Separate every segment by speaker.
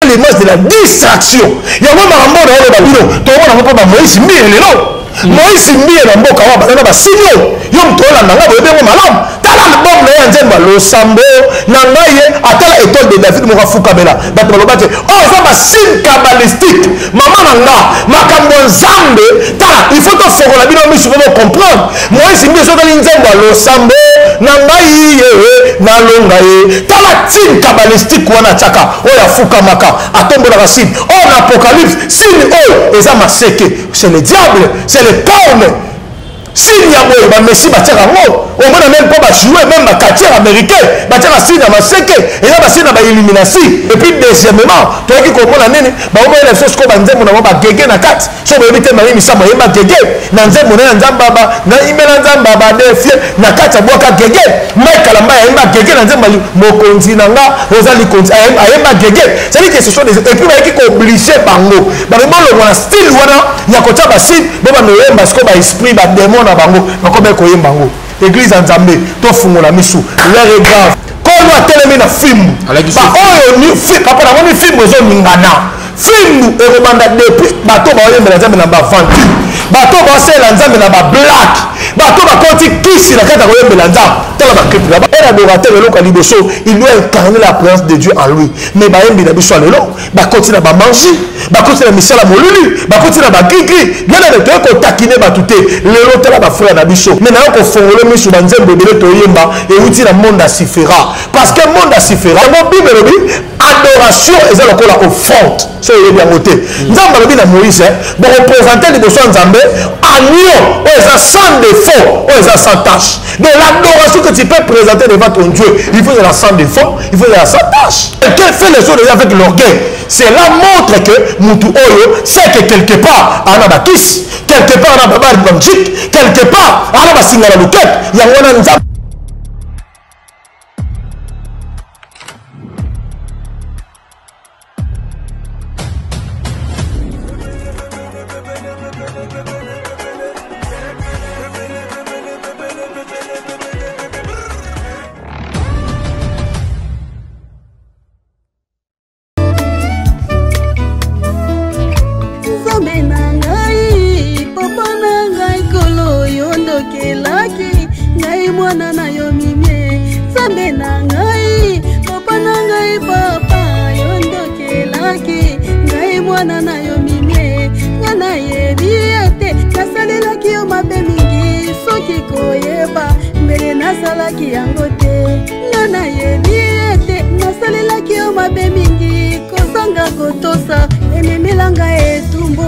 Speaker 1: l'image de la distraction. Yango makambo na yoloba bino tokomona yango mpo ba Moïse Mbiye lelo. Moïse Mbiye na mboka wana baza na basinyo yo moto olanda nga boyebi yango malamu. Tala album na ye ya nzembo ya losambo na ngai ye atala étoile de David moko afukamela bato baloba te oyo eza basigne kabbalistique. Mama na nga makambo ya Nzambe tala il faut tofongola bino miso mpo bocomprendre. Moïse Mbiye soki otali nzembo ya losambo na ngai ye nalonga ye tala signe kabbalistique wana atiaka oyo afukamaka atombolaka signe oyo na apocalypse signe oyo eza maseke c'est le diable c'est le corne signe ya boye bamesi batiaka yango omona meme mpo bajoue meme bacatiere américain batiaka signe ya maseke eza basigne ya bailluminasi epuis deuxièmement toyaki komona nini baomoyela biso sikoyo banzembo na bango bagege na kati so boyebi te marie misamu ayemba gege na nzembo na ya nzambe aba nayembela nzambe aba defie na kati abwaka gege mike kalamba ayemba gege na nzembo mokonzi na nga oza likonzi ayemba gege cest que ce sont des et puis bayaki kooblige bango balobi bolongwa na style wana ya kotia basile bo banoyemba sikoyo baesprit bademon na bango bakomaki koyemba yango eglise ya nzambe tofungola misu l'heure est grave kolo atelemi na fimbu baoyo papa namoni fimbu ezoningana fimbu ekobanda depuis bato baoyembela nzambe na baventure bato baosalela nzambe na bablake bato bakoti kisi na kati ya koyembela nzambe tala baclip na un adorateur eloko ya liboso il doit incarner la présence de dieu en lui mais bayembi na biso ya lelo bakoti na bamangi bakoti na misala molili bakoti na bagrigri bien aime toye kotakine bato te lelo tala bafrère na biso mais nayo kofongolo miso banzembo ebele toyemba euti na monde ya sifera parce que monde ya sifera yango bible elobi adoration eza lokola offrande so oyebi yango te nzambe alobi na moïse bokopresente liboso ya nzambe agneau oyo eza sans défaut oyo eza sans tache donc l'adoration que tu peux présenter devant ton dieu il faut ezala sans défaut il faut ezala sans tache quelqu'un fait les choses avec l'orgueil cela montre que mutu oyo c'est que quelque part ana bakisi quelque part ana babari banjik quelque part ana basinga na loketo yango wana nzambe
Speaker 2: Nzambe na ngai papa na ngai kolo yo ndokelaki ngai mwana na yo mimie nzambe na ngai papa na ngai papa yo ndokelaki ngai mwana na yo mimie nga nayebi ete nasalelaki yo mabe mingi soki koyeba mbele nasalaki yango te nga nayebi ete nasalelaki yo mabe mingi kozanga kotosa ememela ngai etumbu.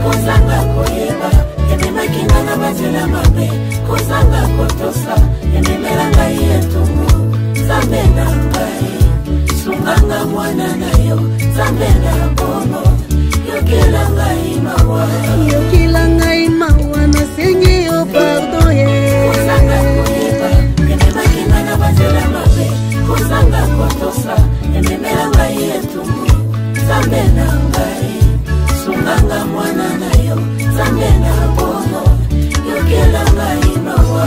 Speaker 3: Kozanga koyeba ememaki nga na banzela mabe, kozanga kotosa ememela ngai etumbu. Nzambe na ngai, sunga nga mwana na yo, Nzambe na bongo, yokela ngai mawa,
Speaker 2: yokela ngai mawa, nasengi yo pardon ye.
Speaker 3: Kozanga koyeba ememaki nga na banzela mabe, kozanga kotosa ememela ngai etumbu. Nzambe na ngai, sunga nga mwana na yo, Nzambe na bongo, yokela ngai mawa.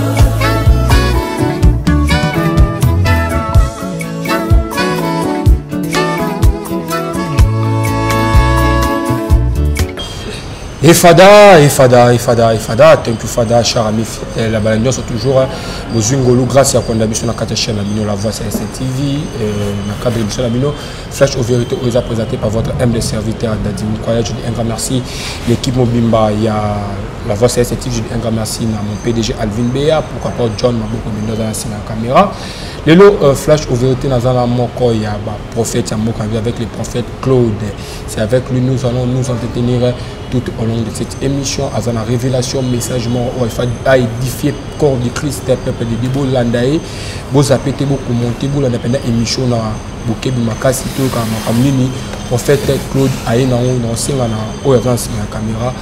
Speaker 4: Efada, Efada, Efada, Efada, thank you Fada, cher ami fidèle, la balade nyonso toujours, hein, bozwi ngolu grâce ya kolanda biso na kati ya chaîne na bino la voix ya STV, na cadre ya biso na bino Flash aux vérités oyo eza présenté par votre humble serviteur Dadi Mukwaya. Je dis un grand merci l'équipe mobimba ya la voix ya STV, je dis un grand merci na mon PDG Alvin Bea, pourquoi pas John Maboko Mendoza na sima ya caméra. Lelo Flash aux vérités naza na moko ya ba prophète ya mboka avec le prophète Claude. C'est avec lui nous allons nous entretenir tout au long de cette émission. Aza na révélation, message mort oyo il faut édifier corps du Christ, peuple de Dieu, bolanda ye, bozape te, bokomonte, bolanda mpenza émission na bokebi makasi, toyoka makambo nini prophète Claude aye nango na osenga na oyo aza na nsima ya caméra,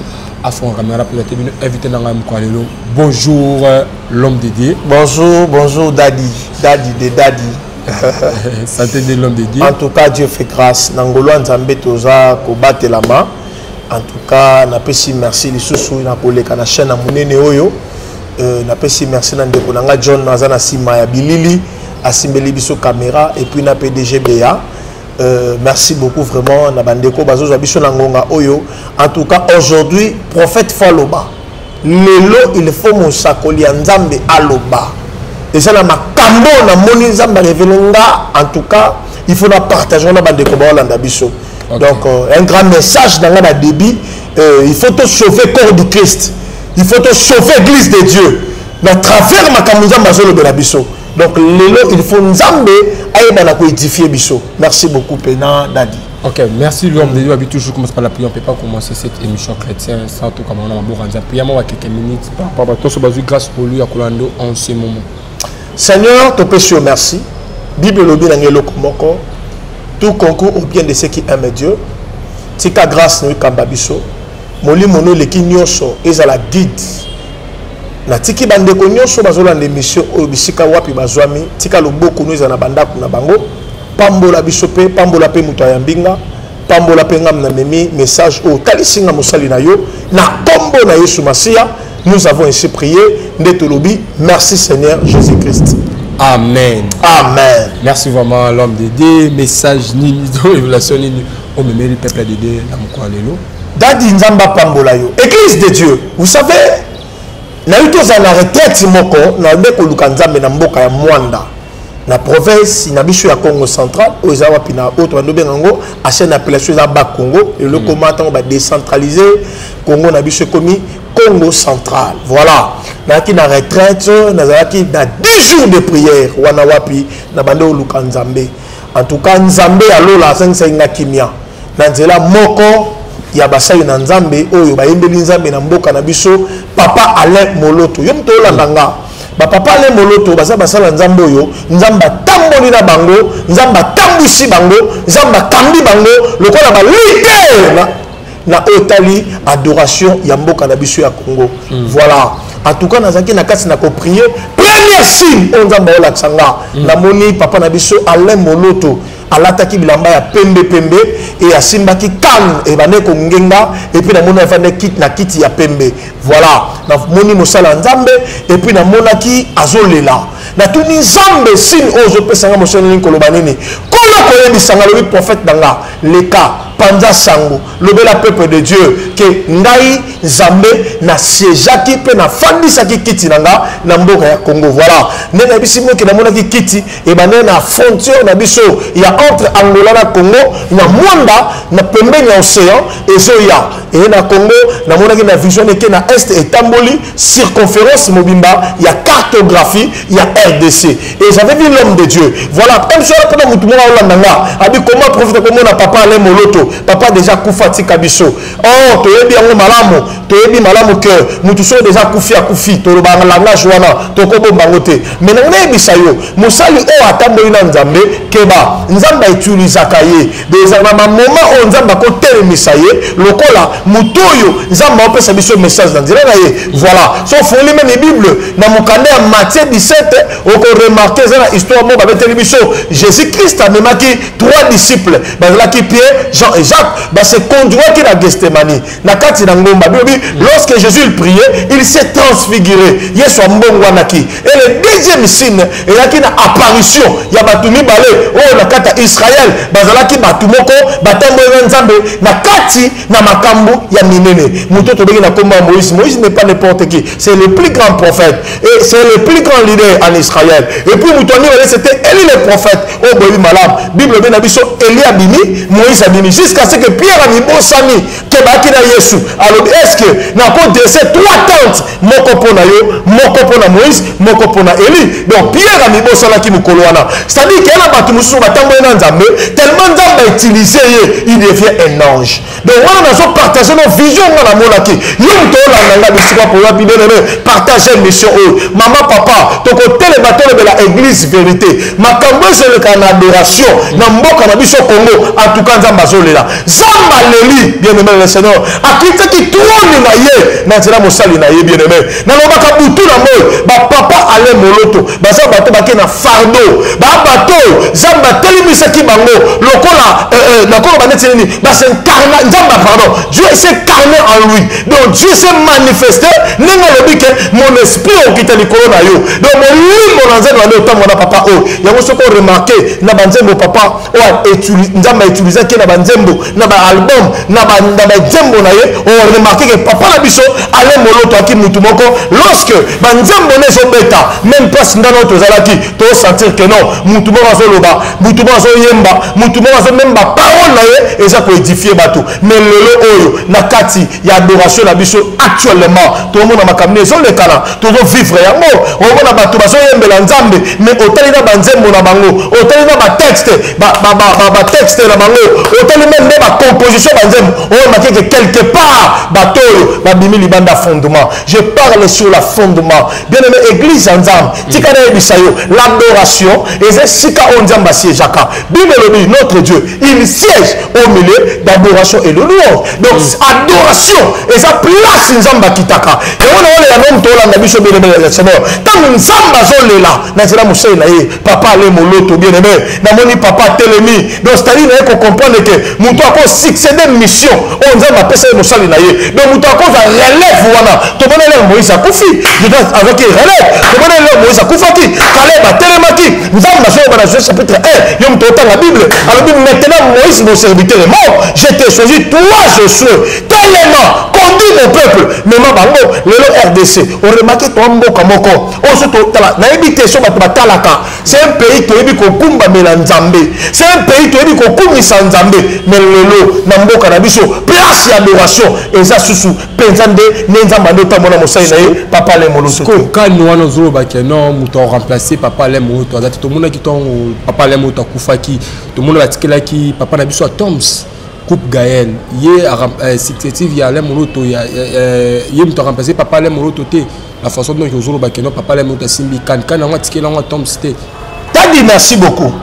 Speaker 4: afonga caméra mpenza te bino invité na ngai mokolo lelo. Bonjour l'homme de Dieu.
Speaker 5: Bonjour, bonjour Daddy, Daddy de Daddy.
Speaker 4: Santé de l'homme de Dieu.
Speaker 5: En tout cas, Dieu fait grâce. Nangolo Nzambe toza kobatelama. En tout cas, napesi merci lisusu na koleka na chaîne ya monene oyo. Napesi merci na ndeko na nga John aza na nsima ya bilili, asimbeli biso caméra, et puis na PDG Bea. Merci beaucoup vraiment na bandeko bazozwa biso na ngonga oyo. En tout cas aujourd'hui prophète Faloba, lelo il faut mosakoli ya Nzambe aloba. Eza na makambo namoni Nzambe arévéler nga, en tout cas il faut na partager na bandeko baolanda biso. Okay. Donc un grand message dans le début, il faut te sauver corps du Christ, il faut te sauver église de Dieu na travers makambo Nzambe azolobela biso. Donc lelo il faut Nzambe ayeba na koédifier biso. Merci beaucoup Pena Dadi.
Speaker 4: Ok, merci l'homme de Dieu. Habite toujours commence par la prière. On ne peut pas commencer cette émission chrétienne sans tout comme on a beau rendre. Prière, moi, quelques minutes. Par rapport à tout ce grâce pour lui à Kolando en ce moment.
Speaker 5: Seigneur, te pèse merci. Bible lobi na eloko moko. Tout concourt au bien de ceux qui aiment Dieu. Tika grâce nous kamba biso. Molimo no leki nyonso ezala guide. Natiki bandeko nyonso bazolanda émission oyo bisika wapi bazwami, tika loboko no ezala na bandako na bango. Pambola biso pe, pambola pe moto ya mbinga, pambola pe ngam na memi message oyo talisi nga mosali na yo na kombo na Yesu Masiya. Nous avons ainsi prié nde tolobi merci Seigneur Jésus-Christ.
Speaker 4: Amen.
Speaker 5: Amen.
Speaker 4: Merci vraiment l'homme de Dieu. Message nini, révélation nini au même le peuple de Dieu na mokwa lelo.
Speaker 5: Dadi Nzamba pambola yo. Église de Dieu, vous savez, na yo toza na retraite moko na nde koluka Nzambe na mboka ya Mwanda, na province na biso ya Congo central, oyo eza wapi na oyo tobandi obenga yango ancienne appellation eza ba Congo, lelo ekoma ntango ba décentraliser Congo na biso ekomi Congo central. Voilà, nazalaki na retraite, nazalaki na 10 jours de prière wana wapi na bandi koluka Nzambe. En tout cas Nzambe ya lola asangisaki nga kimia na nzela moko ya basali na Nzambe oyo bayembeli Nzambe na mboka na biso, Papa Alain Moloto. Yo moto olanda nga, ba Papa Alain Moloto baza basala Nzambe oyo Nzambe atamboli na bango, Nzambe atambwisi bango, Nzambe akambi bango lokola ba leader na oyo etali adoration ya mboka na biso ya Congo. Voilà, en tout cas nazalaki na kati na koprier, première signe oyo Nzambe aolakisa nga, namoni papa na biso Alain Moloto alataki bilamba ya pembe pembe e asimbaki canne ebandaki kongenga, et puis namoni afandi na kiti ya pembe. Voilà, namoni mosala ya Nzambe, et puis namonaki azolela. Natuni Nzambe signe oyo ozopesa nga mosala nini, koloba nini? Kolo koyebisa nga, lobi prophète na nga leka panza sango, lobela peuple de Dieu ke ngai Nzambe na siégeaki mpe nafandisaki kiti na nga na mboka ya Congo. Voilà, nde nayebisi moke namonaki kiti ebandaki na frontière na biso ya entre Angola na Congo, na Mwanda, na pembeni ya océan ezoya eye na Congo. Namonaki na vision eke na est etamboli circonférence mobimba ya cartographie ya RDC, et j'avais vu l'homme de Dieu. Voilà, comme ça mpona motu moko aolanda nga abi comment profite komona papa Alain Moloto, papa déjà kufa tika biso. Or toyebi yango malamu, toyebi malamu ke motu soki déjà akufi akufi, tolobaka langage wana tokobomba yango te. Mais nango nayebisa yo, mosali oyo atamboli na Nzambe, keba, Nzambe autilisaka ye. Ezalaka na bamoma oyo Nzambe akotelemisa ye lokola motu oyo Nzambe aopesa biso message na nzela na ye. Voilà, so ofungoli meme Bible na mokanda ya Matthieu 17, okoremarquer eza na histoire moko babeteli biso. Jésus Christ amemaki trois disciples, bazalaki Pierre, Jean et Jacques, base conduiraki na Gethsemane na kati na ngomba. Bilobi lorsque Jésus il priait, il s'est transfiguré, Yesu ambongwanaki. Et le deuxième signe ezalaki na apparition ya bato mibale oyo na kati ya Israël bazalaki bato moko batamboli na Nzambe na kati na makambo ya minene. Moto tobengi na kombo ya Moïse. Moïse n'est pas n'importe qui, c'est le plus grand prophète et c'est le plus grand leader en Israël. Et puis moto ya mibale, c'était Élie le prophète oyo boyebi malamu. Bible elobi na biso Élie abimi, Moïse abimi, jusqu'à ce que Pierre amibosani ke bayaki na Yesu. Alobi est ce que nakodresse trois tentes, moko mpo na yo, moko mpo na Moïse, moko mpo na Élie? Donc Pierre amibosanaki mokolo wana. C'est-à-dire ke na bato mosusu batamboli na Nzambe, tellement Nzambe autiliser ye, il devient un ange. Donc wana nazopartage no vision nga namonaki. Yo moto olanda nga bisika koya, bien aimé, partage mission oyo. Mama, papa, tokotelema tolobela église vérité. Makambo ezoleka na adoration na mboka na biso Congo, en tout cas Nzambe azolela, Nzambe aleli. Bien aimé, le Seigneur akitaki trône na ye na nzela mosali na ye. Bien aimé, nalobaka butu na moi, bapapa Alain.
Speaker 1: Moloto baza bato bake na fardeau, ba bato oyo Nzambe atelemisaki bango lokola nakoloba neti nini, bas'incarna Nzambe, pardon, Dieu s'est incarné en lui. Donc Dieu s'est manifesté ndenge alobi ke mon esprit okita likolo na yo. Donc molimo na Nzambe bande otambola na papa oyo. Yango soki oremarquer na banzembo papa oyo Nzambe autilisaki na banzembo, na baalbum, na banzembo na ye, oremarquer ke papa na biso Alain Moloto aki mutu moko, lorsque banzembo ne ezobeta, même place ngana oyo tozalaki, tosentir ke non, mutu moko azoloba, mutu moko azoyemba, mutu moko azo même baparole na ye eza koédifier bato. Mais lelo oyo, na kati ya adoration na biso actuellement, tomona makambo nini ezolekana, tozovivre yango. Omona bato bazoyembela Nzambe, mais otali na banzembo na bango, otali na batexte, batexte na bango, otali même nde bacomposition banzembo oyo, makeke quelque part bato oyo babimi libanda fondement. Je parle sur la fondement, bien aimé église ya Nzambe. Tika nayebisa yo, l'adoration eza esika oyo Nzambe asiégeaka. Bible elobi, notre Dieu, il siège au milieu d'adoration et de louange. Donc adoration eza place Nzambe akitaka. Yango na olela no moto olanda biso, bien aimé ya Seigneur, ntango Nzambe azolela na nzela mosali na ye papa Alain Moloto, bien aimé, namoni papa atelemi. Donc c'est-à-dire naye kocomprendre ke moto akosuccéder mission oyo Nzambe apesa ye mosali na ye, donc moto akozwa relève wana. Tomoni eloko Moïse akufi, azwaki relève. Tomoni eloko Moïse akufaki, Kaleb atelemaki. Nzambe azoloba na Josué chapitre 1, yo moto otanga Bible, alobi: "Maintenant Moïse mon serviteur est mort, je t'ai choisi, toi Josué, telema, conduis mon peuple, mema bango." Lelo RDC, oremarquer toa mboka moko oyo so totala, nayebi te so bato batalaka, c'est un pays toyebi kokumbamela Nzambe, c'est un pays toyebi kokumisa Nzambe. Mais lelo na mboka na biso, place ya adoration eza susu mpenza nde nde Nzambe ande otambola mosali na ye papa Alain Moloto.
Speaker 4: Kani wana ozolobaki non, moto aremplace papa Alain Moloto aza te. Tomonaki ntongo papa Alain Moloto akufaki, tomona batikelaki papa na biso Atoms, coupe Gaël, ye successive ya Alain Moloto, ye moto aremplace papa Alain Moloto te. La façon dont ozolobaki non, papa Alain Moloto asimbi kani, kani yango atikeli yango Atoms te.
Speaker 1: Tadi, merci beaucoup.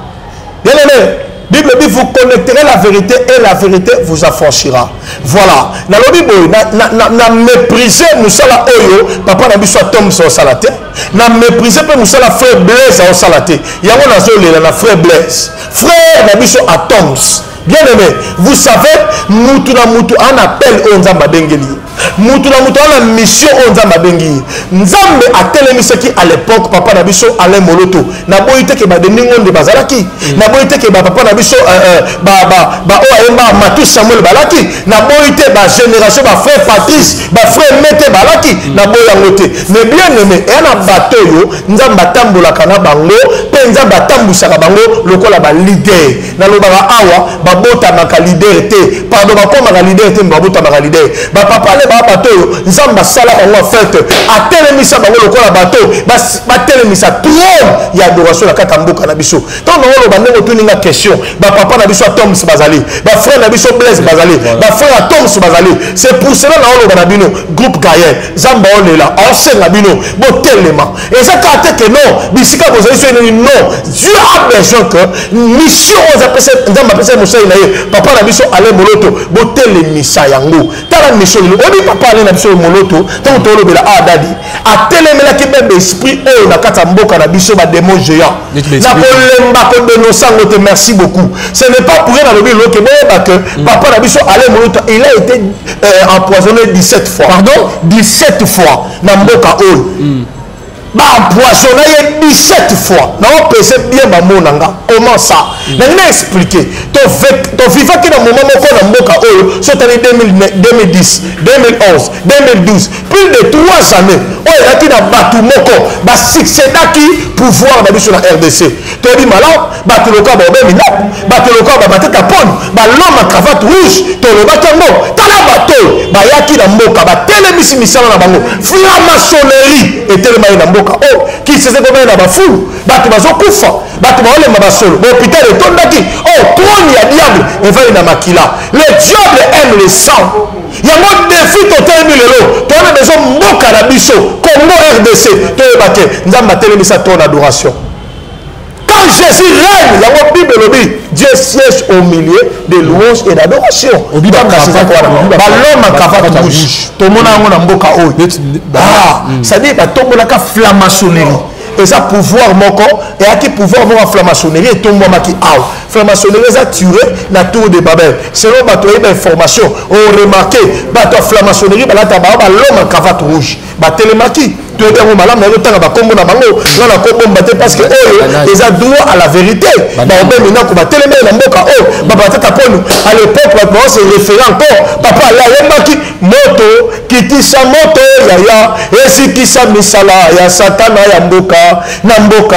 Speaker 1: Bien aimé, Bible dit: vous connecterez la vérité et la vérité vous affranchira. Voilà. Nalobi boye, na mépriser musala oyo papa na biso Atoms osala te. Na mépriser pe musala frère Blaise osala te. Yango nazolela na frère Blaise. Frère na biso Atoms. Bien aimé, vous savez, mutu na mutu un appel oyo Nzambe abengeli ye. Mutu na mutu ana mission oyo Nzambe abengi ye. Nzambe atelemisaki à l'époque papa na biso Alain Moloto. Naboyi te ke badeni ngonde bazalaki, naboyi te ke bapapa na biso baoyo ayemba Matu Samuel balaki, naboyi te bagénération bafrère Patrice, bafrère Mete balaki, naboyi yango te. Mais bien aimé, eya na bato oyo Nzambe atambolaka na bango mpe Nzambe atambwisaka bango lokola baleader. Nalobaka awa, babotamaka leader te, pardon, bakomaka leader te, babotamaka leader. Bapapa ale baa bato oyo Nzambe asala bango en fait, atelemisa bango lokola bato batelemisa trône ya adoration na kati ya mboka na biso. Ntango nango oloba ndenge otuninga question, bapapa na biso Atoms bazali, bafrère na biso Blaise bazali, bafrère Atoms bazali. C'est pour cela naoloba na bino, groupe Gaël, Nzambe aolela, aosenga bino botelema. Eza kaka te ke non, bisika bozali so eneni, non, Dieu a besoin que mission oyo Nzambe apesa mosali na ye papa na biso Alain Moloto, botelemisa yango. Tala mission lelo oyebi papa Alain na biso Moloto, ntango toolobela a dadi atelemelaki même esprit oyo na kati ya mboka na biso, badémon géant, na kolemba kodénoncer yango te. Merci beaucoup. Ce n'est pas pour rien nalobi loke boyeba que papa na biso Alain Moloto, il a été empoisonné 17 fois.
Speaker 4: Pardon?
Speaker 1: 17 fois na mboka oyo. Baempoisonné ye 17 fois. Naopese bien bamona nga comment ça. Nangi na expliquer, tovivaki na moment moko na mboka oyo, so otali 2010, 2011, 2012, plus de 3 années oyo ezalaki na bato moko basuccédaki pouvoir na biso na RDC. Toyebi malamu, bato lokola baobe minaku, bato lokola bamatata pone, baloma cravate rouge, tolobaki yango. Tala bato oyo bayaki na mboka, batelemisi misala na bango, franc-maçonnerie etelemaki na mboka oyo, kisese komai na bafulu, bato bazokufa, bato baolemba basolo, bahôpital etondaki. Oyo trône ya diable evali na makila. Le diable aime le sang. Yango défi totelemi lelo, towana besoin mboka na biso Congo RDC, toyeba ke Nzambe atelemisa trône adoration. Quand Jésus règne, yango Bible elobi, Dieu siège au milieu de louanges et d'adoration. Baloma cravate rouge, tomona yango na mboka oyo, c'est-à-dire batombolaka franc-maçonnerie. Eza pouvoir moko eyaki, pouvoir moko ya franc-maçonnerie etombwamaki awa. Franc-maçonnerie eza ture na Tour de Babel. Selon bato oyeba information, oremarquer bato ya franc-maçonnerie balata bao baloma cravate rouge, batelemaki. Toyebi yango malamu, naye kotanga bakombo na bango, nga nakobomba te, parce que oyo eza droit à la vérité. Baobemi nako batelemeli na mboka oyo babatata ponu. À l'époque, bato bao se référer encore. Papa ale ayembaki moto kitisa moto yaya esikisa misala ya Satana ya mboka na mboka.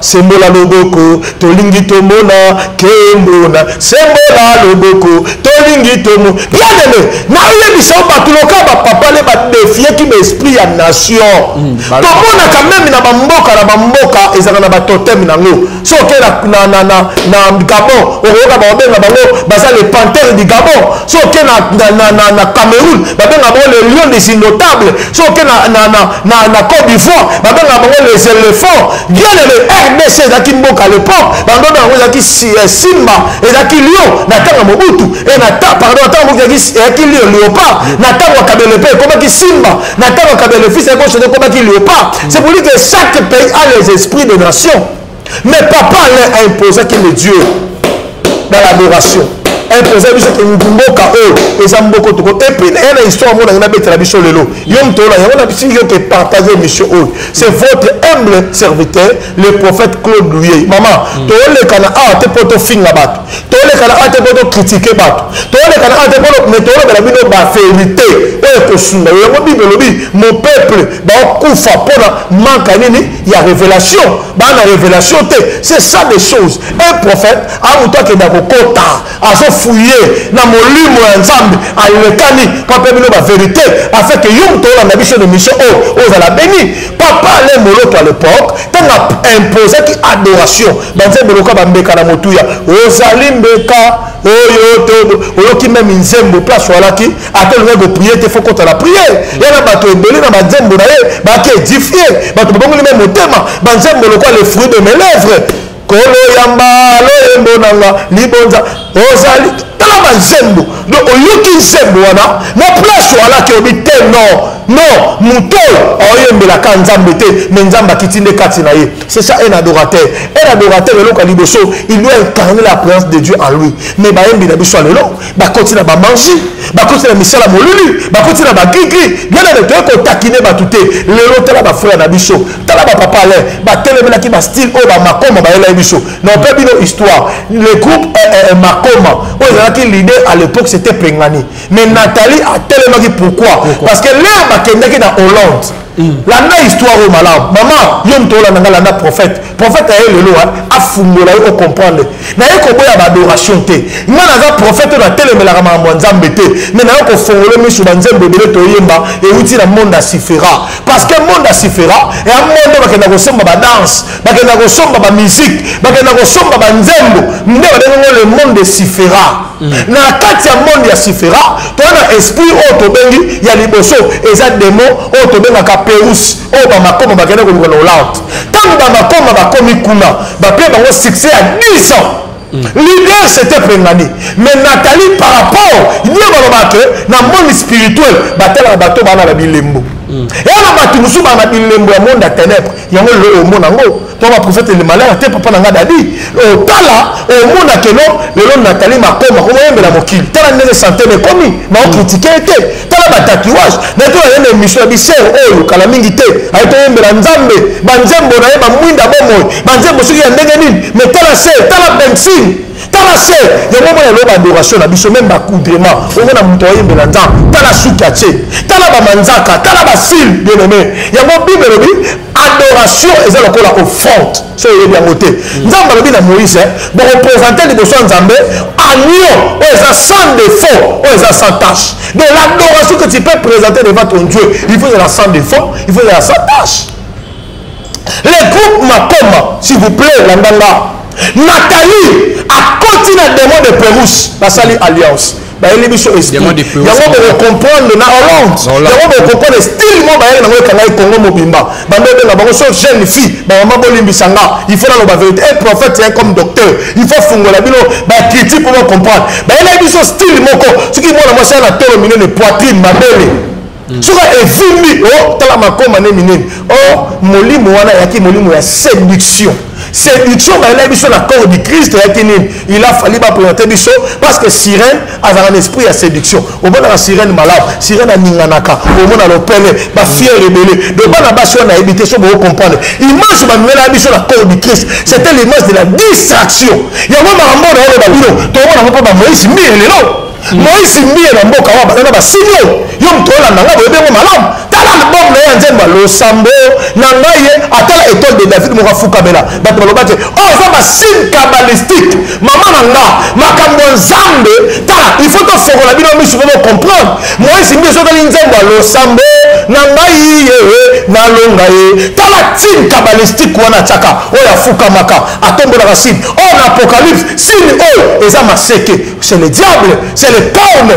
Speaker 1: Sembola loboko, tolingi tomona kembona. Sembola loboko, tolingi tomo. Bien aimé, nayebisa yo, bato loka bapapa le badéfiaki baesprit ya nation. Tomonaka même na bamboka, na bamboka ezalaka na batotem nango. So oke na Gabon, okoyoka baobenga bango baza les panthères du Gabon. So oke na Cameroun, babenga bango les lions des indomptables. So oke na Côte d'Ivoire, babenga bango les éléphants. Bien aimé, RDC ezalaki mboka à l'époque, bango bango ezalaki simba, ezalaki lion na ntango ya Mobutu e na ta, pardon, na ntango Mobutu ezalaki lion, léopard. Na ntango ya Kabila mpe ekomaki simba. Na ntango ya Kabila fils ekochange, ekomaki léopard. C'est pour dire que chaque pays a les esprits de nation. Mais papa Alain a imposé le Dieu dans l'adoration, imposé biso ke mboka oyo eza mboka toko. Et puis eya na histoire moko nangi nabetela biso lelo. Yo moto oyo yango na biso, yo ke partage émission oyo, c'est votre humble serviteur, le prophète Claude Louye. Mama, tooleka na awa te mpo tofinga bato, tooleka na awa te mpo tocritiquer bato, tooleka na awa te mpo, mais toolobela bino bavérité oyo ekosunga yo. Yango Bible elobi: mon peuple baokufa mpona manque nini? Ya révélation. Baa na révélation te. C'est ça des choses. Un prophète amoto akenda kokota, azofouiller na molimo ya Nzambe, alekani mpo ape bino bavérité, afin que yo moto olanda biso na émission oyo ozala béni. Papa Alain Moloto, à l'époque, ntango imposaki adoration, banzembo loka bambeka na motuya, ozali mbeka oyo to oyoki même nzembo, place walaki ata olingaki koprier te, faut kota na prière ya na bato ebele na banzembo na ye baki édifier bato, babongoli même motema. Banzembo lokwa le fruit de mes lèvres, kolo yamba loyembo nanga libonza ozali, tala banzembo. Donc oyoki nzembo wana na place walaki, obi te, non, non, moto oyo aoyembelaka Nzambe te, mais Nzambe akiti nde kati na ye. C'est ça un adorateur. Un adorateur, eloko ya liboso, il doit incarner la présence de Dieu en lui. Mais bayembi na biso ya lelo bakoti na bamangi, bakoti na misala molili, bakoti na bagrigri. Bien aimé, toye kotakine bato te lelo. Tala bafrère na biso, tala bapapa Alain batelemelaki bastyle oyo bamakoma bayelaki biso. Na mpe bino histoire, le groupe Makoma oyo ezalaki leader à l'époque, c'était Pengani. Mais Nathalie atelemaki. Pourquoi? Parce que l'heure bakendaki na Hollande, landa histoire oyo malamu, mama. Yo moto olanda nga, landa prophète. Prophète aye lelo afungola yo ocomprendre. Naye koboya baadoration te. Nga naza prophète oyo natelemelaka makambo ya Nzambe te, mais naye kofongola miso. Banzembo ebele toyemba euti na monde ya sifera, parce que monde ya sifera eya monde bakenda kosomba badanse, bakenda kosomba bamusique, bakenda kosomba banzembo, nde babengango le monde de sifera. Na kati ya monde ya sifera, toza na esprit oyo tobengi ya liboso, eza démon oyo tobengaka Perus, oyo bamakoma bakende koluka na Hollande. Ntango bamakoma bakomi kuna, bape bango succès ya 10 ans. Leader, c'était Pengani. Mais Nathalie, par rapport nde balobaka na monde spirituel, batalaka bato bana na bilembo. Eya na bato mosusu bana na bilembo ya monde ya ténèbre. Yango lelo omona yango to baprophète le malheur te. Papa na nga dadi, otala, omona keno lelo Nathalie Makoma komoyembela mokili. Tala ndenge santé ekomi, naocritiquer te. Tala batatouage na to naye na émission ya bisere oyo kala mingi te, aye toyembela Nzambe banzembo na ye, bamwinda bomoi, banzembo soki ya ndenge nini. Mais tala se, tala bensine, tala se yango mona lelo baadoration na biso, même bacoudrement, omona moto ayembela Nzambe, tala suki atie, tala bamanzaka, tala basile. Bien aimé, yango Bible elobi adoration eza lokola offrande. So oyebi yango te, Nzambe alobi na Moïse: bokoprésenter liboso ya Nzambe agneau oyo eza sans défaut, oyo eza sans tache. Donc l'adoration que tu peux présenter devant ton Dieu, il faut ezala sans défaut, il faut ezala sans tache. Le groupe Makoma, s'il vous plaît, landanga. Nathalie akoti na démon de Pérouse, basali alliance, bayeli biso esprit yango. Bokocomprendre na Hollande yango, bokocomprendre style mo bayeli nango ekangai Congo mobimba. Bando obenga bango so jeune fille, bamama, bolimbisa nga, il faut naloba vérité. Un prophète, c'est comme docteur, il faut fungola bino bacritique po bocomprendre. Bayelaki biso style moko, soki mwana mwasi aza na tolo minene, poitrine, mabele. Soki evimbi, o tala makoma nde minene. O molimo wana eyaki molimo ya séduction. Séduction bayelaki biso na corps du Christ eyaki nini? Il a fallu baprésente biso parce que sirène azalaka na esprit ya séduction. Omonaka sirène malamu, sirène aninganaka, omona lopele bafiere ebele. Donc bana basi wana nayebi te so bokocomprendre image bamelaka biso na corps du Christ, c'était l'image de la distraction. Yango makambo oyo naoloba bino, tomonango mpo bamoïse Mbiye lelo. Moïse Mbiye na mboka wana baza na basini oyo yo moto olanda nga boyebi yango malamu. Tala album na ye ya nzembo ya losambo na ngai ye, atala étoile de David moko afukamela bato baloba te oyo eza basigne kabbalistique. Mama na nga, makambo ya Nzambe, tala, il faut tofongola bino miso mpo bocomprendre. Moïse Mbiye sokali nzembo ya losambo na ngai ye nalonga ye, tala signe kabbalistique wana atiaka oyo afukamaka atombolaka signe oyo na Apocalypse. Signe oyo eza maseke, c'est le diable, c'est le corne.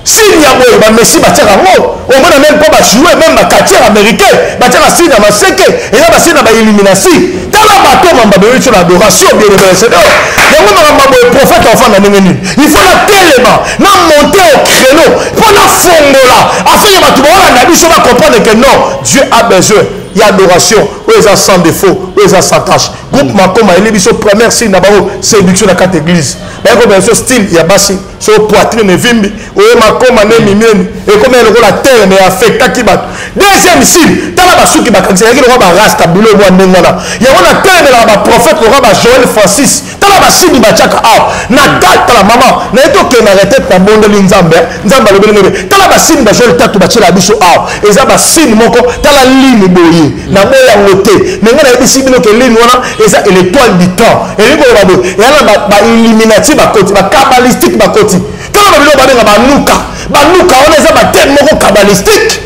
Speaker 1: Signe ya boye bamesi batiaka yango, omona même mpo bajoue, même baquartier américain batiaka signe ya maseke, eza basigne na bailluminasi. Tala bato mamba boyebi biso na adoration, bien aimé Seigneur. Yango makambo ya boye, prophète afanda ndenge nini? Il faut natelema na monter au créneau mpo nafongola afin que bato baolanda biso bacomprendre que non, Dieu a besoin ya adoration oyo eza sans défaut, oyo eza sans tache. Groupe Makoma eyeli biso première signe na bango, séduction na kati église. Baye kobela biso style ya basi, so poitrine evimbi, oyo makoma nde mimieni ekomi lokola terre, mais affectaki bato. Deuxième signe, tala basuki bakangisa, eyaki lokola barasta, bilo mwa ndenge wana. Yango na telemelaka baprophète lokola ba Joel Francis. Tala basini batiaka awa na tala mama naye tokende na retraite, na bondeli Nzambe, Nzambe alobeli ngebe. Tala basini ba Joel tatu batiela biso awa, eza basini moko. Tala lini boye na boye yango te, me ngai nayebisi bino ke lini wana eza l'étoile du temps. Elingi koloba boye, eya na bailluminati bakoti, bakabalistique bakoti. Tala babiloko babenga banuka, banuka wana eza bateme moko kabalistique,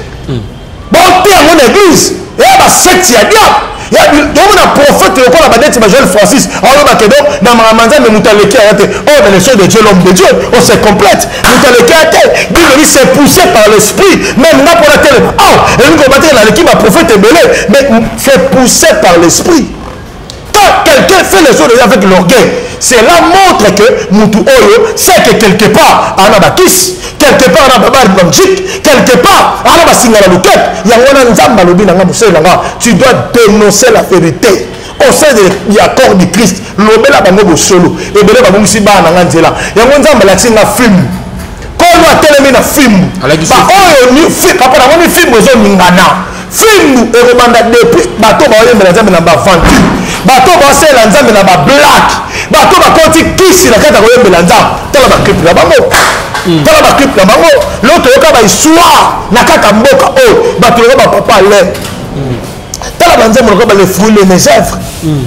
Speaker 1: baote yango na église, eya basecte ya diable. Tomona prophète lokola badeti ba Joel Francis aoloba ke donc na makambo ya Nzambe moto aleki aya te. Oyo dans les choses de Dieu, l'homme de Dieu on se complète, moto aleki aya te. Bible dit c'est poussé par l'esprit. Même nga mpona telema awa, elingi koloba te naleki baprophète ebele, mais c'est poussé par l'esprit. Quand quelqu'un fait les choses avec l'orgueil, cela montre que mutu oyo, c'est que quelque part ana bakisi, quelque part ana babari banjik, quelque part ana basinga na loketo. Yango wana Nzambe alobi na nga, mosali na nga, tu dois dénoncer la vérité au sein de ya corps du Christ. Lobela bango bosolo. Ebele babongisi bana na nga nzela. Yango Nzambe alakisi nga film, kolo atelemi na fimbu. Baoyo papa namoni fimbu ezoningana. Fimbu ekobanda depuis bato baoyembela Nzambe na baventure, bato baosalela Nzambe na bablake, bato bakoti kisi na kati ya koyembela Nzambe. Tala baclip na bango, tala baclip na bango. Lelo toyoka bahistoire na kaka mboka oyo, bato lokola bapapa Alain. Tala banzembo lokola ba le fruit de mes œuvres,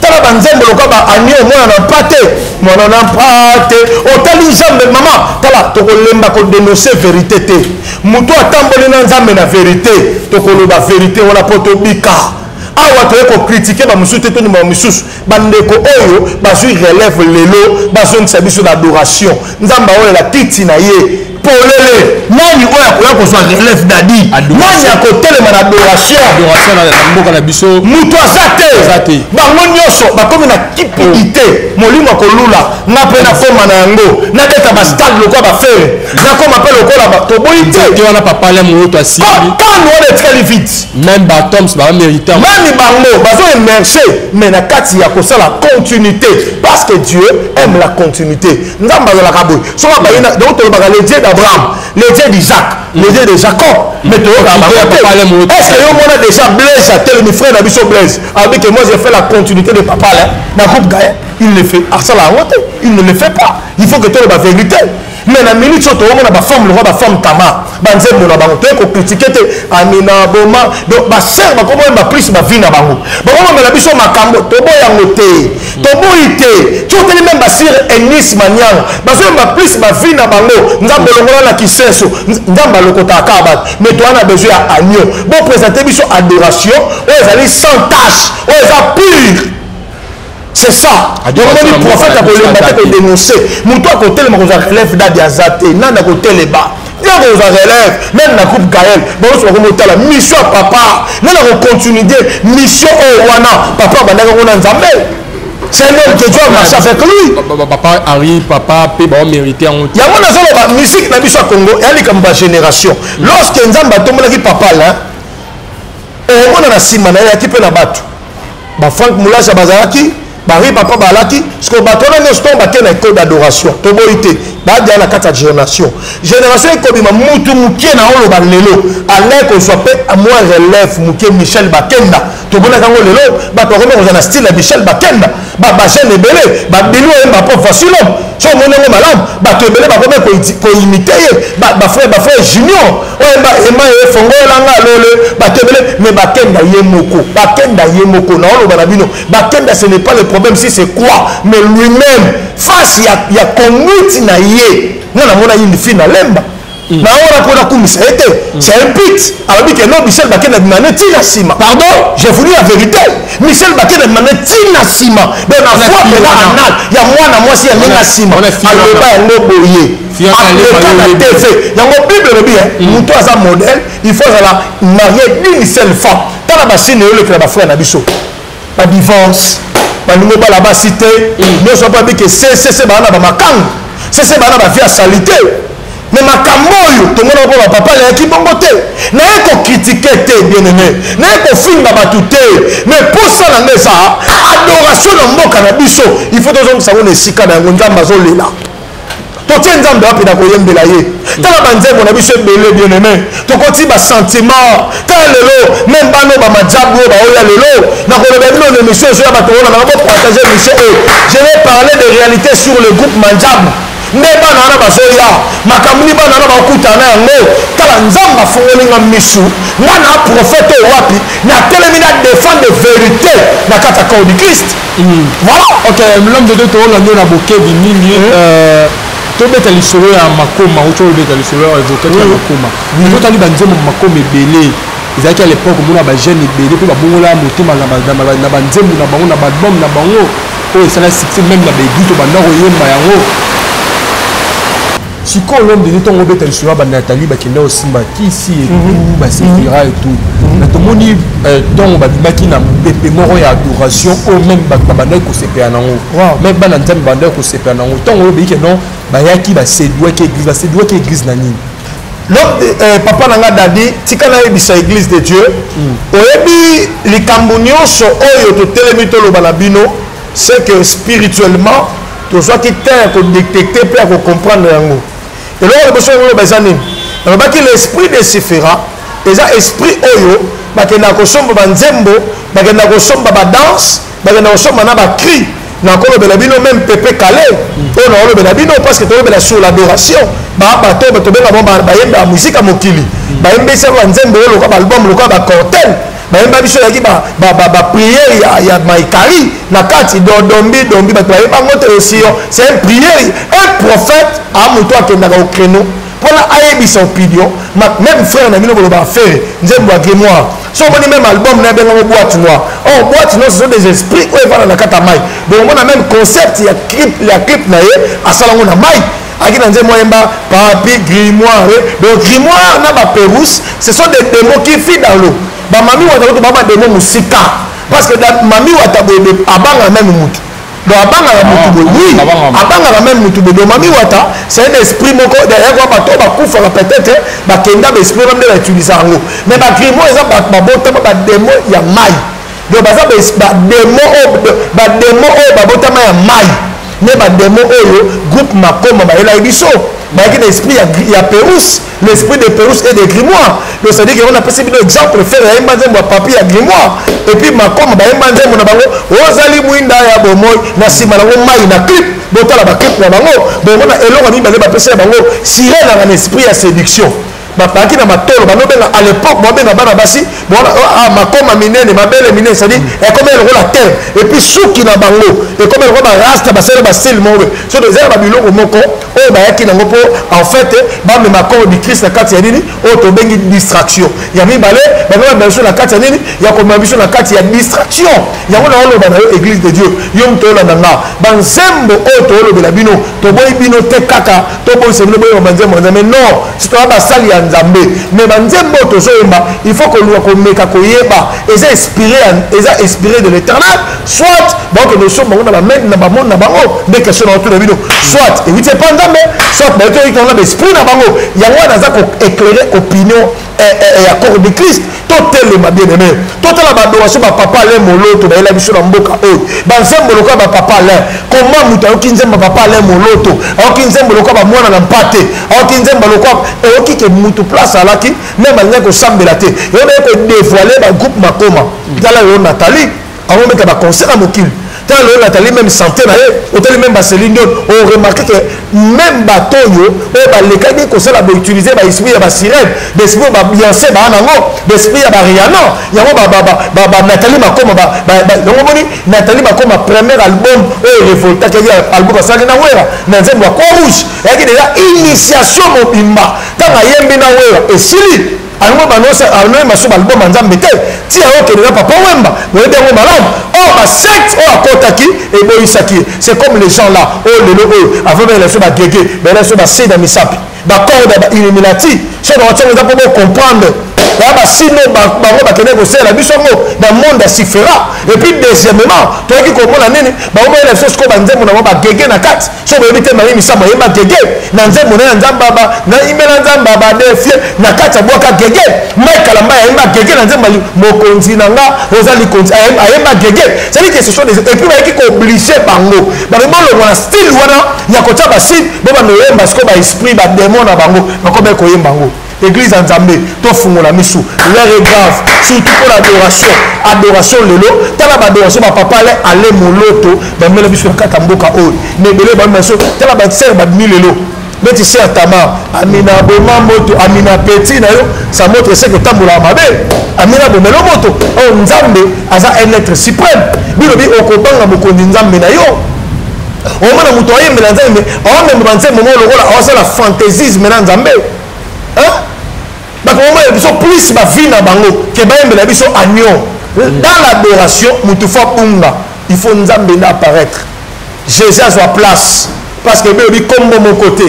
Speaker 1: tala banzembo lokola ba agneau, mwana na mpate, mwana na mpate. Otali Nzambe mama, tala, tokolemba kodénonce vérité te. Moto atamboli na Nzambe na vérité, tokoloba vérité wana mpo tobika. Awa toye kocritiquer bamosusu te, tondima bamisusu. Bandeko oyo bazwi relève lelo, bazongisa biso na adoration. Nzambe aolela kiti na ye polele. Nani oyo akoya kozwa relève dadi? Nani akotelema na adoration?
Speaker 4: Adoration na mboka na biso.
Speaker 1: Moto aza
Speaker 4: Aza
Speaker 1: te.
Speaker 4: Te.
Speaker 1: Bango nyonso bakomi na cupidité. Molimo akolula nga mpe nakóma na yango, nabeta bastade lokola baFerre, nakóma mpe lokola toboyi te.
Speaker 4: Te wana papa Alain Moyoto asili.
Speaker 1: Kanu wana etikali vide.
Speaker 4: Même batoms bamérite.
Speaker 1: Mami bango bazo émerger, mais na kati ya kosala continuité, parce que Dieu aime la continuité. Nzambe azalaka boye, soki abayi na donc tolobaka le Dieu d'Abraham, le Dieu d'Isaac, le Dieu de Jacob, mais toyokaka bango
Speaker 4: Papa Alain
Speaker 1: te.
Speaker 4: Moyoto.
Speaker 1: Est ce que yo mona déjà Blaise atelemi, frère na biso Blaise alobi que moi, j'ai fait la continuité de papa Alain na groupe Gaël? Il le fait, asala yango te, il ne le fait pas. Il faut que toloba vérité. Mais na minute oyo toomona bafemme lokola bafemme Tama, banzembo na bango toye kocritiquer te, Amina Boma, donc basere bakomoyemba plus bavi na bango, bakomomela biso makambo, toboyango te, toboyi te. Ti oteli même basire Enis Manianga, bazoyemba plus bavi na bango. Nzambe olongola na kisenso, Nzambe alokotaka kaka bato, mais toza na besoin ya agneau. Boprésente biso adoration oyo ezali sans tache, oyo eza pure, c'est ça.
Speaker 4: Adoration
Speaker 1: Yango
Speaker 4: na
Speaker 1: moni
Speaker 4: mboka
Speaker 1: prophète
Speaker 4: na biso
Speaker 1: akolemba te
Speaker 4: aza te.
Speaker 1: kodénonce. Moto akotelema kozwa relève dadi aza te. Nani akotelema nde akozwa relève? Même na groupe Gael, bango bakomi otala mission ya papa. Nani akocontinue mission oyo wana papa abandaki yango na Nzambe? C'est un homme que Dieu a marché avec lui.
Speaker 4: Papa Henri, papa mpe baomérite yango.
Speaker 1: Yango nazoloba, musique na biso ya Congo eya likambo ya génération. Lorsque Nzambe atombolaki papa Alain, omona na nsima na ye yaki mpe na bato bafrank Mulaja bazalaki, bari papa balaki. Parce bato wana nyonso, ntongo bakei na école d'adoration, toboyi te, badia na kati ya génération. Génération ekobima mutu moke na oloba lelo Alain kozwa mpe mwa relève moke. Michel Bakenda, tomonaka yango lelo, bato bakomi kozwa na style ya Michel Bakenda, bajeune ebele babili oyemba mpo facile. So omoni yango malamu, bato ebele bakomi koimiter ye, bafrère Junior oyemba ema efongolanga lole, bato ebele. Mais Bakenda ye moko, Bakenda ye moko, naoloba na bino, Bakenda, ce n'est pas le problème si c'est quoi, mais lui-même face ya conduite na ye, nga namona ye fi na lemba na wana mpo nakumisa ye te. C'est un pit alobi ke non, Michel Bakenda bima ne ntina nsima. Pardon, j'ai voulu la vérité, Michel Bakenda bima ne ntina nsima. Donc na foi mpena anal ya mwana mwasi ya ndenge nsima aloba yango boye, aleka na TV yango. Bible elobi moto aza modèle, il faut azala marié d'une seule femme. Tala basine eyolekela bafrère na biso, badivorce, balingi obala basi te nyonso mpo abike ccc baa na bamakango, cc baa na bavie ya saleté. Mais makambo oyo tomona mpo bapapa nayaki bongo te, naye kocritiquer te, bien aimé, naye kofinga bato te, mais posa na nga eza adoration na mboka na biso. Il faut tozongisa yango na esika na yango. Nzambe azolela, totie Nzambe wapi na koyembela ye? Tala banzembo na biso ebele, bien aimé, tokoti basentiment. Tala lelo même bano bamajabu oyo baoya lelo, nakoloba bino na émission ezoya, bato wana nanga bopartage émission oyo. Je vais parler de réalité sur le groupe Manjabu, nde bana wana bazoya, makambo ni bana wana bakutana na yango. Tala, Nzambe afungoli nga misu, nga na prophète oyo wapi natelemi na défendre vérité na kati ya corps du Christ. Voilà.
Speaker 4: Ok, l'homme de Dieu, toolanda na bokebi mingi. Tobeta lisolo ya Makoma, oti obeta lisolo ya évokati ya Makoma. Totali banzembo Makoma ebele ezalaki à l'époque, omona bajeune ebele mpe babongola motema na banzembo na bango, na baalbum na bango oyo esala succès, même na baeglise to banda koyemba yango. Sikoyo, l'homme de Dieu, ntongo obeta lisolo ya banatali bakenda kosimba kisi et tout, basefira et tout, mais tomoni ntongo babimaki na mopepe moko ya adoration oyo même bato babandaki kosepela nango, même bana Nzambe babandaki kosepela nango. Ntongo oyo beyike non, bayaki baséduaki église, baséduaki église na nini?
Speaker 1: L'homme, papa na nga Dadi, tika nayebisa église de Dieu. Oyebi likambo nyonso oyo totelemi toloba na bino, c'est que spirituellement tozwaki temps ya kodétecter mpe ya kocomprendre yango. Eloko liboso yango loba eza nini? Nalobaki l'esprit de Sifera eza esprit oyo bakendaka kosomba banzembo, bakendaka kosomba badanse, bakendaka kosomba na bacri. Nakolobela bino même Pepe Kale oyo nakolobela bino, parce que tolobela sur l'adoration. Bato tobenga bango bayemba musique ya mokili, bayembisi yango banzembo oyo lokola baalbum, lokola bacortel bayemba biso, ezalaki baprière ya maikari na kati, dombi dombi, bato bayemba yango te. Aussi c'est un prière. Un prophète a moto akendaka au créneau mpona ayebisa opinion. Même frère na bino koloba Ferre, nzembo ya grimoire, so omoni même album na ebengango Boîte noire. Or boîte noire, ce sont des esprits oyo evanda na kati ya mai. Donc omona même concept ya clip na ye, asalango na mai, aki na nzembo ayemba papi grimoire. Donc grimoire na baperouse, ce sont des démons qui vivent dans l'eau. Bamami Wata kutu baa badémon mosika, parce que mami Wata boye abanga même mutu, donc abangaka mutu boye, oui, abangaka même mutu boye. Donc mami Wata, c'est un esprit moko derrière kwa bato bakufaka, peut-être bakenda baesprit wana nde bautiliser yango. Mais bagrimoire eza bato babotama badémon ya mai. Donc baza badémon oyo babotama ya mai, nde badémon oyo groupe Makoma bayelaki biso, bayaki na esprit ya pérouse, l'esprit de pérouse et de grimoire. Donc c'est à dire que on apesi bino exemple, Ferre ayemba nzembo ya papi ya grimoire, et puis Makoma bayemba nzembo na bango ozali mwinda ya bomoi, na nsima nango mai na clip. Botala baclip na bango, bomona eloko mibale bapesi ya bango sirène na esprit ya séduction. Bazalaki na matolo, banobenga à l'époque, babenga bana basi makoma minene, mabele minene, c'est-à-dire ekomi lokola terre, et puis suki na bango ekomi lokola barasta, basala bastyle moko. So eza na babiloko moko oyo bayaki nango mpo en fait bamema corps du Christ na kati ya nini oyo tobengi distraction. Ya mibale, bamema biso na kati ya nini, ya komema biso na kati ya distraction. Yango na oloba na yo, église de Dieu, yo moto olanda nga, banzembo oyo toolobela bino, toboyi bino te, kaka toboyisa bino boyeba banzembo ya Nzambe. Non, si toya basali ya ya Nzambe. Mais banzembo oyo tozoyemba, il faut koluka komeka koyeba eza inspiré, eza inspiré de l'Éternel, soit bakokende kosomba bango na bamene na bamone na bango. Nde question na otuna bino, soit ewuti epa Nzambe, soit bayoki yango na baesprit na bango. Yango wana aza koéclairer opinion ya corps de Christ. Totelema, bien aimé, totala baadoration. Bapapa Alain Moloto bayela biso na mboka oyo banzembo lokola bapapa Alain. Comment moto ayoki nzembo papa Alain Moloto, ayoki nzembo lokola bamwana na mpate, ayoki nzembo lokola oyoki ke mutu place alaki même alingaki kosambela te, yo naye kodévoiler bagroupe makoma. Tala yo Nathalie, akometa baconcert ya mokili. Tala lelo Nathalie, même santé na ye, otali même baCéline Dion, oremarquer ke même bato oyo oyo balekaki kosala boutiliser baesprit ya basirène, baesprit oyo baBeyoncé baa nango, baesprit ya baRihanna. Yango baNathalie Makoma, yango moni Nathalie Makoma, premier album oyo révoltaki, album asalaki na Wera na nzembo ya Croix Rouge, eyaki déjà initiation mobimba. Ntango ayembi na Wera, esili yango. Banoyemba so baalbum ya Nzambe te, ti ayokende na Papa Wemba, boyebi yango malamu. Oyo basecte oyo akɔtaki eboyisaki ye. C'est comme les gens là oyo lelo oyo avant bayela so bagege, bayela so base na misapi, bacorde ya bailluminati. So bakotiango eza mpo bocomprendre ya basino bango bakende kosalela biso yango na monde ya sifera. Et puis deuxièmement, toyaki komona nini? Bango bayela biso sikoyo banzembo na bango, bagege na kati. So boyebi te, Marie Misamu ayemba gege na nzembo na ya Nzambe, nayembela Nzambe badéfis na kati, abwaka gege. Mike Kalamba ayemba gege na nzembo Mokonzi na nga oza likonzi, ayemba gege. C'est-à-dire que ce sont des, et puis bayaki koobliger bango, bato bolongwa na style wana ya kotia basile, bo bando oyemba sikoyo baesprit, badémon na bango bakomi koyemba yango. Église ya Nzambe, tofungola misu, l'heure est grave, surtout pour l'adoration. Adoration lelo, tala baadoration bapapa ale ale Moloto bamela biso na kati ya mboka oyo na ebele bamela. Tala basere babimi lelo neti sœur Tamar, Amina boma moto, Amina petit na yo, ça montre ce que otambolaka mabe. Amina bomelo moto oyo. Nzambe aza un être suprême. Bilobi okobanga mokonzi Nzambe na yo. Omona moto ayembela Nzambe, aomemba banzembo moko lokola aosala fantaisisme na Nzambe. Bato bamoyela biso plus bavie na bango ke bayembela biso agneau. Dans l'adoration, motu faut abunga, il faut Nzambe nde apparaître, Jésus azwa place, parce que beyobi nkombo moko te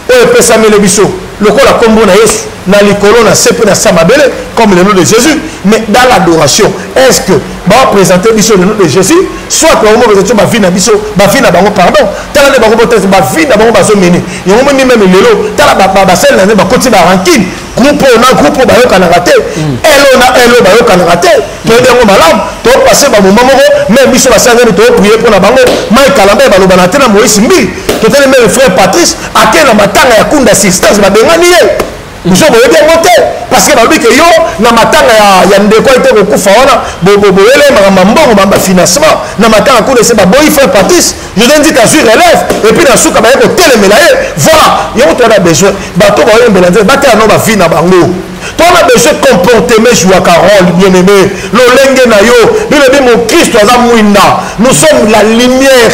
Speaker 1: oyo epesameli biso lokola nkombo na Yesu, na likolo, na se mpe na sa mabele, comme le nom de Jésus. Mais dans l'adoration, est ce que baoprésente biso le nom de Jésus, soit bango biso bavie na biso, bavie na bango, pardon? Tala nde bango botesi bavie na bango bazomene yango. Moni même lelo, tala basali na nde bakoti barancune, groupe oyo na groupe oyo bayokanaka te, elo na elo bayokanaka te. Toyebi yango malamu, topase bamoma moko. Même biso basali nani, toprier mpo na bango. Mike Kalamba balobana te na Moïse Mbi. Totali même frère Patrice ake na matanga ya Kunda Sisters, babengani ye. Biso boyebi yango te, parce que balobi ke yo na matanga ya ndeko aye te kokufa wana, boyele makambo ya mbongo, bafinancement na matanga kuna, ese baboyi frère Patrice. José Nzita azwi relève, et puis na suka baye kotelemela ye. Voilà, yango towana besoin bato baoyembela Nzambe batela no bavie na bango. Tona besoin comportement jouaka rôle, bien aimé, lolenge na yo. Bilobi mokristo aza mwinda, nous sommes la lumière,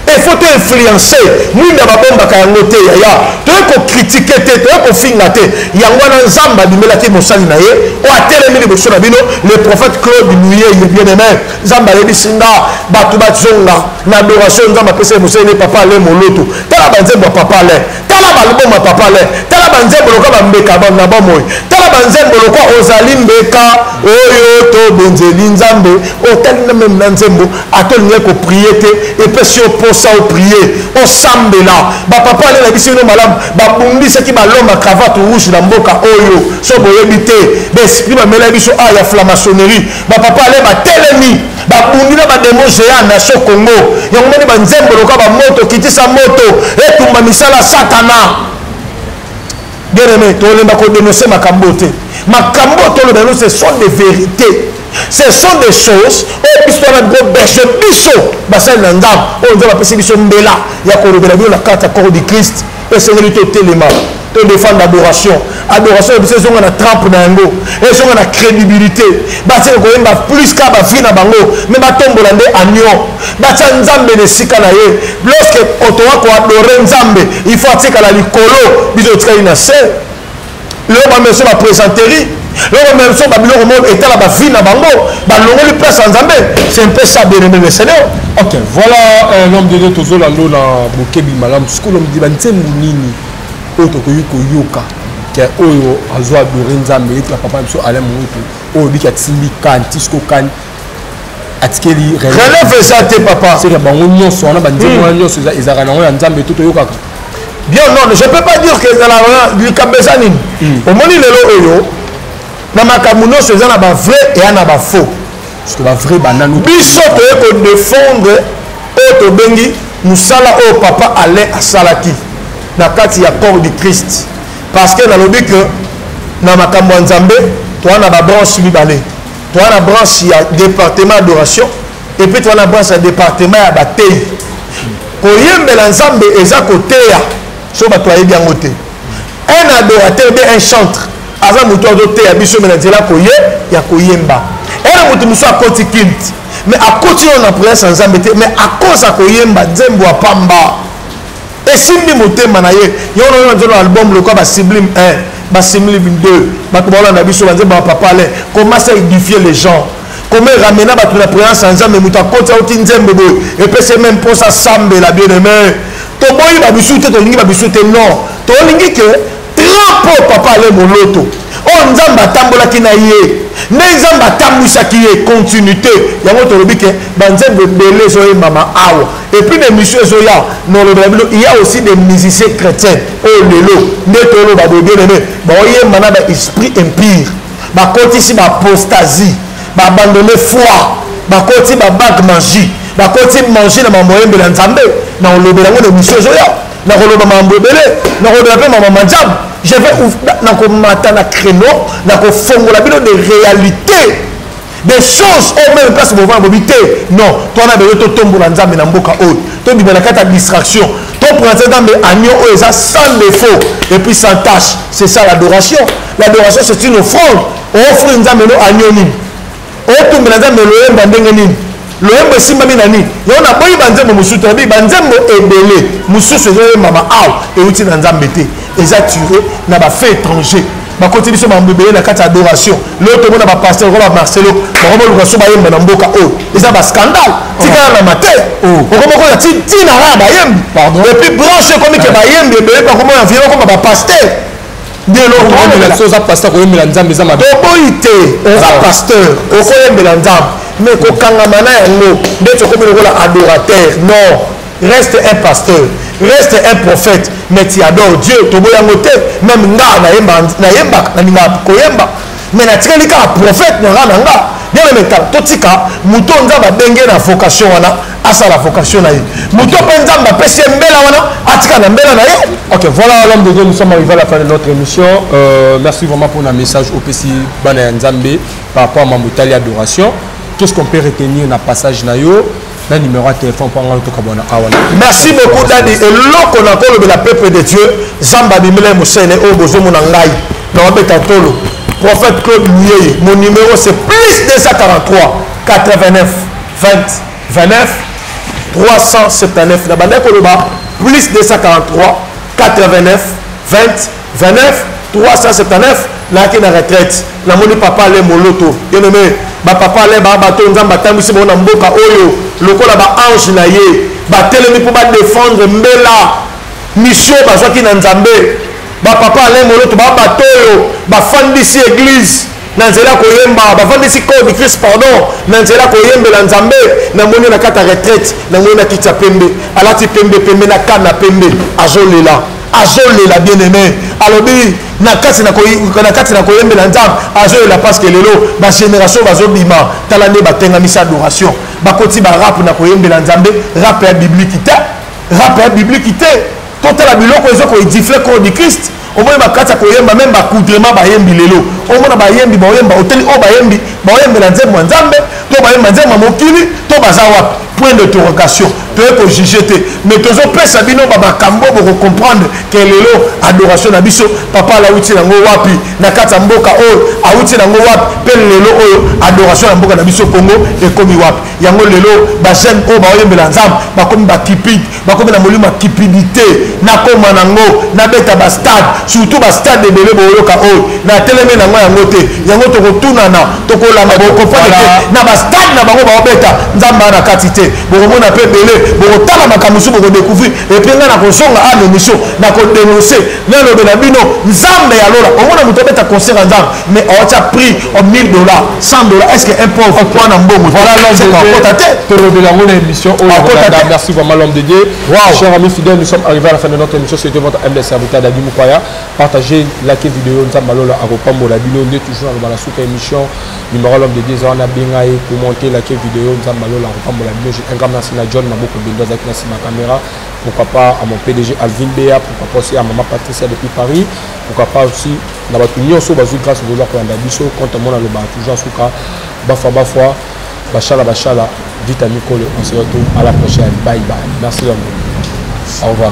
Speaker 1: il faut to influencer. Mwinda babombaka yango te, yaya. Toye kocritiquer te, toye kofinga te. Yango wana Nzambe abimelaki mosali na ye oyo atelemi liboso na bino, le prophète Claude Luyeye. Bien aimé, Nzambe ayebisi nga bato bazonga na adoration. Nzambe apesa ye mosali ne papa Alain Moloto. Tala banzembo ya papa Alain, tala baalbum ya papa Alain, tala banzembo lokwa bambeka na bomoi, tala banzembo lokwa ozali mbeka oyo tobonzeli Nzambe. Otali na même na nzembo, ata olingi koprier te, epesi yo mposa oprier, osambela. Bapapa ale na biso bino malamu, babundisaki baloma cravate rouge na mboka oyo. So boyebi te, baesprit bamela biso a ya franc-maçonnerie. Bapapa ale batelemi, babundi na badémon géant nation Congo. Yango moni banzembo loka bamoto kitisa moto etumba misala Satana. Bien aimé, tolemba kodénoncer makambo te. Makambo toloba yango, ce sont des vérités, ce sont des choses oyo biso wana gros berger, biso basali na Nzambe oyo Nzambe apesi biso mbela ya kolobela bino na kati ya corps du Christ. Esengeli totelema, todéfendre adoration. Adoration na biso ezonga na trempe na yango, ezonga na crédibilité. Batika koyemba plus ka bavie na bango, mais batombola nde agneau, batia Nzambe na esika na ye. Lorsque otoka koadorer Nzambe, il faut atikala likolo, biso totikali na se. Lelo bameso baplaisanterie, lelo bameso babiloko moko etala bavie na bango, balongoli place ya Nzambe. C'est un peu ça, bien aimé le Seigneur.
Speaker 4: Ok, voilà, l'homme de Dieu, tozolanda na bokebi malamu. Sikoyo l'homme de banzembo nini oyo tokoki koyoka? ke oyo azo adore Nzambe ete papa biso Alain Moloto oyo biki atimbi kan tisco kan atikeli
Speaker 1: relève eza te papa.
Speaker 4: C'est que bango nyonso wana banzembo wana nyonso ezalaka nango ya Nzambe to toyokaka.
Speaker 1: Bien, non, je peux pas dire que ezala likambo eza nini. Omoni lelo oyo na makambo nyonso eza na bavrai eya na bafaux.
Speaker 4: Parce que bavrai bananu
Speaker 1: biso toye kodefendre oyo tobengi mosala oyo papa Alain asalaki na kati ya corps du Christ, parce que nalobi que na makambo ya Nzambe toza na babranche mibale. Toza na branche ya département adoration et puis toza na branche ya département ya batei. Koyembela Nzambe eza koteya, so bato bayebi yango te. Un adorateur bien un chantre aza moto azoteya biso me na nzela koye ya koyemba. Ere moto mosusu akoti culte mais akoti oyo na présence ya Nzambe te, mais à cause ya koyemba nzembo ya pamba esimbi motema na ye. Yango naona nzembo na album lokola basublime 1, basublime 2, bato baolanda biso banzembo ya papa Alain, comment ça édifier les gens, comment ramena bato na présence ya Nzambe. Moto akoti auti nzembo boye epesi ye même mposa sambela. Bien aimé, toboyi babisu te, tolingi babisu te, non, tolingi ke trempe oyo papa Alain Moloto oyo Nzambe atambolaki na ye, nde Nzambe atambwisaki ye, continuité yango. Tolobi ke banzembo ebele ezoyembama awa et puis na émission ezoya nolobela bino, il y a aussi des musiciens chrétiens oyo lelo nde toloba boye, bien aimé, baoyemba na baesprit impur, bakotisi baapostasie, baabandonne foi, bakoti babague magie, bakoti magie na mambo oyembela Nzambe. Na kolobela yango na émission ezoya, nakoloba mambo ebele, nakolobela mpe mama manjambe. Je vais nakomata na créneau, nakofongola bino des réalités, des choses oyo même place bovanda bobi te. Non, towana bezo totombola Nzambe na mboka oyo, tobima na kati ya distraction, toprésente Nzambe agneau oyo eza sans défaut et puis sans tache. C'est ça l'adoration. L'adoration, c'est une offrande. Offre Nzambe no agneau nini, otumbela Nzambe loyembo ya ndenge nini, loyembo esimbami na nini. Yango naboyi banzembo mosusu. Toyebi banzembo ebele mosusu ezoyembama awa euti na Nzambe te, eza tiré na bafait étranger. Bakoti biso mambo ebele na kati ya adoration. Lelo tomona bapasteur lokola bamarcelo bakoma so bayemba na mboka oyo, eza bascandale. Tikala na mateya okomokoza ntina kaka bayembi et puis branche ekomi ke bayembi ebele bakoma na vie bakoma bapasteur. Nde eloko
Speaker 4: oza pasteur, koyembela Nzambe eza mabe?
Speaker 1: Toboyi te. Oza pasteur, okoyembela Nzambe, mais kokangama na yango ndeti okomi lokola adorateur, non. Reste un pasteur, reste un prophète, mais tu adores Dieu. Toboyi yango te. Même nga nayembaka, nalingaka koyemba, mais natikali kaka prophète na nga na nga. Bien aimé, totika moto Nzambe abenge na vocation wana asala vocation na ye. Moto mpe Nzambe apesi ye mbela wana, atika na mbela na ye.
Speaker 4: Ok, voilà, l'homme de Dieu, nous sommes arrivés à la fin de notre émission. Merci vraiment pour le message opesi bana ya Nzambe par rapport à mambo etali adoration. Qu'est-ce qu'on peut retenir dans le passage na yo, na numéro de téléphone pour nga tokabwana awa?
Speaker 1: Merci beaucoup, Dadi. Eloko nakolobela peuple de Dieu, Nzambe abimela ye mosene oyo bozomona ngai na wabeta tolo, prophète Claude Luyeye. Mon numéro, c'est plus 243 89 20 29 379. Na bandaki koloba plus 243 89 20 29 379. Nayaki na retraite, namoni papa Ale Moloto. Bien aimé, bapapa Ale baa bato Nzambe atambwisi bango na mboka oyo lokola baange na ye, batelemi mpo badefendre mbela mission bazwaki na Nzambe. Bapapa Alain Moloto baa bato oyo bafandisi église na nzela ya koyemba, bafandisi corps du Christ, pardon, na nzela ya koyembela Nzambe. Namoni na kati ya retraite, namoni na kiti ya pembe, alati pembe pembe na kana pembe, azolela, azolela. Bien aimé, alobi na kati na koyembela Nzambe, azolela parce que lelo bagénération bazobima, tala nde batengamisi adoration, bakoti barap na koyembela Nzambe. Rap ya biblique te, rap ya biblique te. Totala biloko eza koédifie corps du Christ. Omoni bakati ya koyemba, même baaccoutrement bayembi lelo, omona bayembi baoyemba, oteli oyo bayembi baoyembela nzembo ya Nzambe to bayemba nzembo ya mokili to baza wapi? Point d'interrogation. Toye kojuge te, mais tozopesa bino bamakambo bokocomprendre ke lelo adoration na biso, papa alawuti nango wapi na kati ya mboka oyo, awuti nango wapi, mpe lelo oyo adoration ya mboka na biso Congo ekomi wapi. Yango lelo bajeune oyo baoyembela Nzambe bakomi bacupide, bakomi na molimo ya cupidité. Nakoma nango nabeta bastade, surtout bastade ebele boyoka oyo natelemi nango yango te. Yango tokotunana, tokolanda, bokocomprendre te. Na bastade na bango baobeta, Nzambe aa na kati te. Bokomona mpe ebele. Bokotala makambo mosusu, bokodécouvrir. Et puis ngai nakozonga a na émission, nakodénonce, nalobela bino Nzambe ya lola. Omona moto abeta concert ya Nzambe, mais aotia prix en 1000 dollars, 100 dollars. Est ce que un pauvre wana mbongo?
Speaker 4: Voilà l'homme de
Speaker 1: Akota
Speaker 4: Dieu.
Speaker 1: te.
Speaker 4: Tolobela yango na émission oyo.
Speaker 1: Akota te.
Speaker 4: Merci vraiment, l'homme de Dieu.
Speaker 1: Wow.
Speaker 4: Chers amis fidèles, nous sommes arrivés à la fin de notre émission. C'était votre humble serviteur Dadi Moukwaya. Partagez, likez vidéo, Nzambe alola akopambola bino. Nde toujours na suka émission, numéro l'homme de Dieu eza wana, benga ye, commenter, liker vidéo. Nzambe alola akopambola bino. Un grand merci na John Maboko Bendo azalaki na nsima caméra. Pourquoi pas à mon PDG Alvin Bea, pourquoi pas aussi à maman Patricia depuis Paris, pourquoi pas aussi na bato nyonso bazwi grâce kozwa kolanda biso. Quant à moi, nalobaka toujours suka bafwa bafwa, bashala bashala, vita mikolo. On se retrouve à la prochaine. Bye bye. Merci l'homme. Au revoir.